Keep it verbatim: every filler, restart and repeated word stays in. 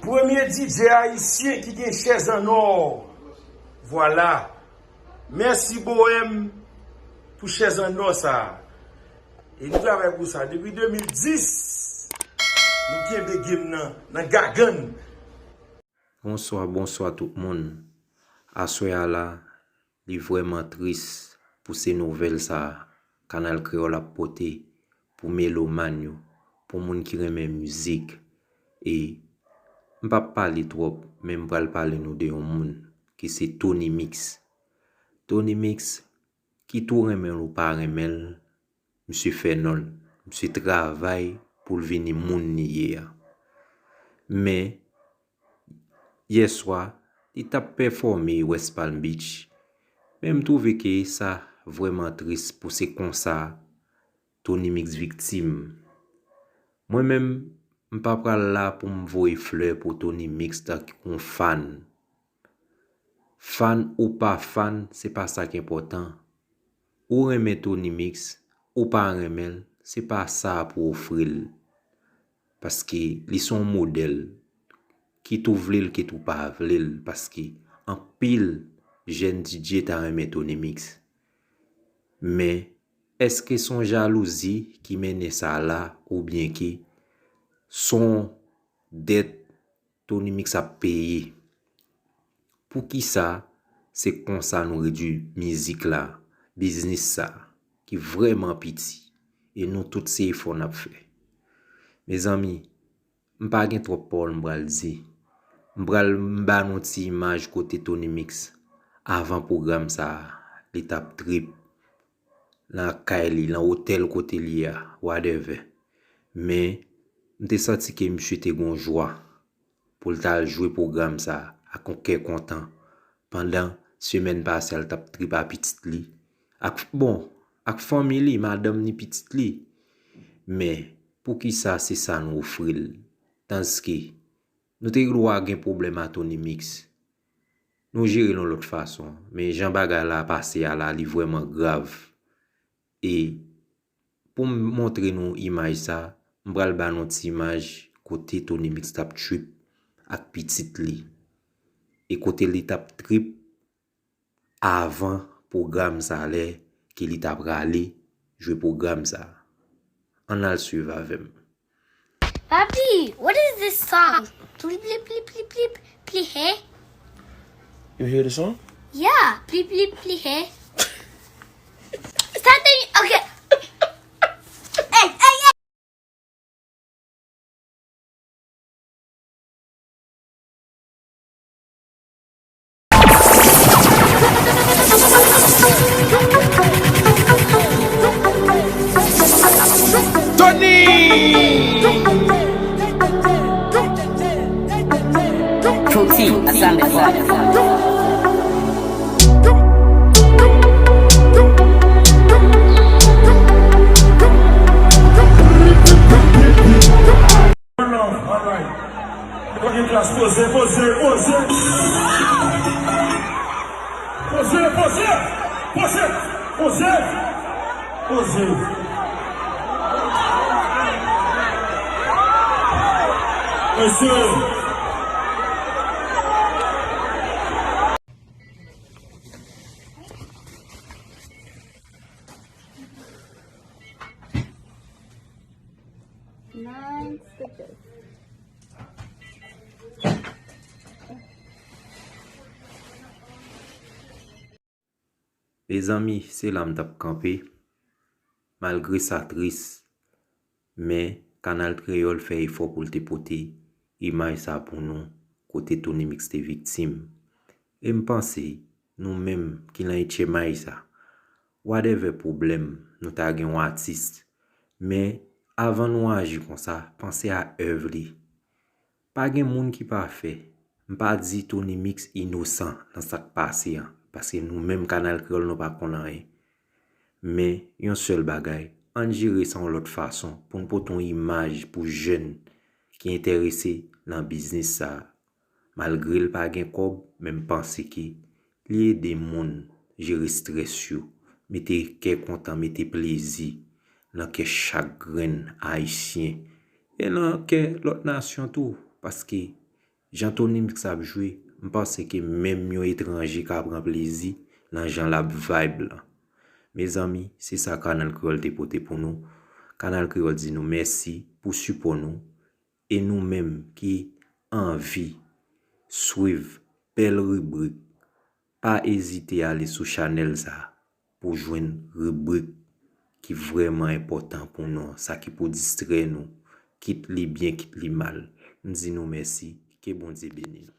Premye D J ayisyen ki gen chèz an nò. Vwala. Mèsi Bohème pou chèz an nò sa a. E nou travay pou sa. Depi de mil dis, nou kenbe game nan, nan gagann. Bonswa, bonswa tout moun. Aswè a la, li vrèman tris pou se nouvèl sa a Kanal Kreyòl ap pote pou melomàn yo, pou moun ki renmen mizik. E m p ap pale twòp, men m pral pale nou de yon moun ki se Tony Mix. Tony Mix, kit ou renmen l ou pa renmen l, misye fè non l, misye travay pou l vini moun li ye a. Men, yèswa, li t ap pèfòme West Palm Beach, men m twouve ke sa vrèman tris pou se konsa Tony Mix viktim. Mwen menm, m pa pral la pou m voye flè pou Tony Mix tankou yon fan. Fan ou pa fan, se pa sa k enpòtan. Ou renmen Tony Mix, ou pa renmen l, se pa sa pou ofri l. Paske li se yon modèl. Kit ou vle l, kit ou pa vle l, paske anpil jèn D J ta renmen Tony Mix. Men, èske se yon jalouzi ki mennen sa la, oubyen ke se yon dèt Tony Mix ap peye? Poukisa se konsa nou redui mizik la, biznis sa, ki vrèman piti, e nou tout se efò n ap fè? Mezanmi, m pa gen twòp pawòl m pral di. M pral ba nou ti imaj kote Tony Mix, avan pwogram sa a, li t ap trip nan kay li, nan otèl kote li ye a, whatever. Men, m te santi ke misye te gen yon jwa pou l t al jwe pwogram sa a ak yon kè kontan, pandan semèn pase a l t ap trip a pitit li, ak, bon, ak fanmi li, madanm ni pitit li. Men, poukisa se sa nou ofri l? Tandiske, nou te gen dwa gen pwoblèm a Tony Mix. Nou jere l yon lòt fason. Men jan bagay la pase a la, li vrèman grav. E pou m montre nou imaj sa, m pral ba nou ti imaj kote Tony Mix t ap trip ak pitit li. E kote li t ap trip avan pwogram sa, lè ke li ta prale jwe pwogram sa. Ann al swiv avè m. Papi, what is this song? Plip, plip, plip, plip, plip, plip, hey. You hear the song? Yeah, plip, plip, plip, hey. Something, okay. Hey, hey, hey. Tony! True T, Assembly Boy. One love, alright. Fucking class, poze, poze, poze. Poze, poze, poze, poze, poze. Mesye. Nine stitches. Mezanmi, se la m t ap kanpe. Malgre sa tris, men Kanal Kreyòl fè efò pou l te pote imaj sa pou nou, kote Tony Mix te viktim. E m panse, nou menm ki nan H M I sa, whatever pwoblèm nou ta gen yon atis, men avan nou aji konsa, panse a èv li. Pa gen moun ki pafè. M pa di Tony Mix inosan nan sa k pase an, paske nou menm Kanal Kreyòl nou pa konn anyen. Men, yon sèl bagay, ann jere sa yon lòt fason pou n pote yon imaj pou jèn ki enterese nan biznis sa a. Malgre l pa gen kòb, men m panse ke li ede moun jere estrès yo, mete kè kontan, mete plezi nan kè chak grenn Ayisyen e nan kè lòt nasyon tou, paske Jan Tony Mix ap jwe, m panse ke menm yon etranje ka pran plezi nan jan l ap vibe lan. Mezanmi, se sa Kanal Kreyòl te pote pou nou. Kanal Kreyòl di nou mèsi pou sipò nou. E nou menm ki anvi swiv bèl ribrik, pa ezite ale sou chanèl sa pou jwenn ribrik ki vrèman enpòtan pou nou, sa ki pou distrè nou, kit li byen, kit li mal. M di nou mèsi, ke Bondye beni nou.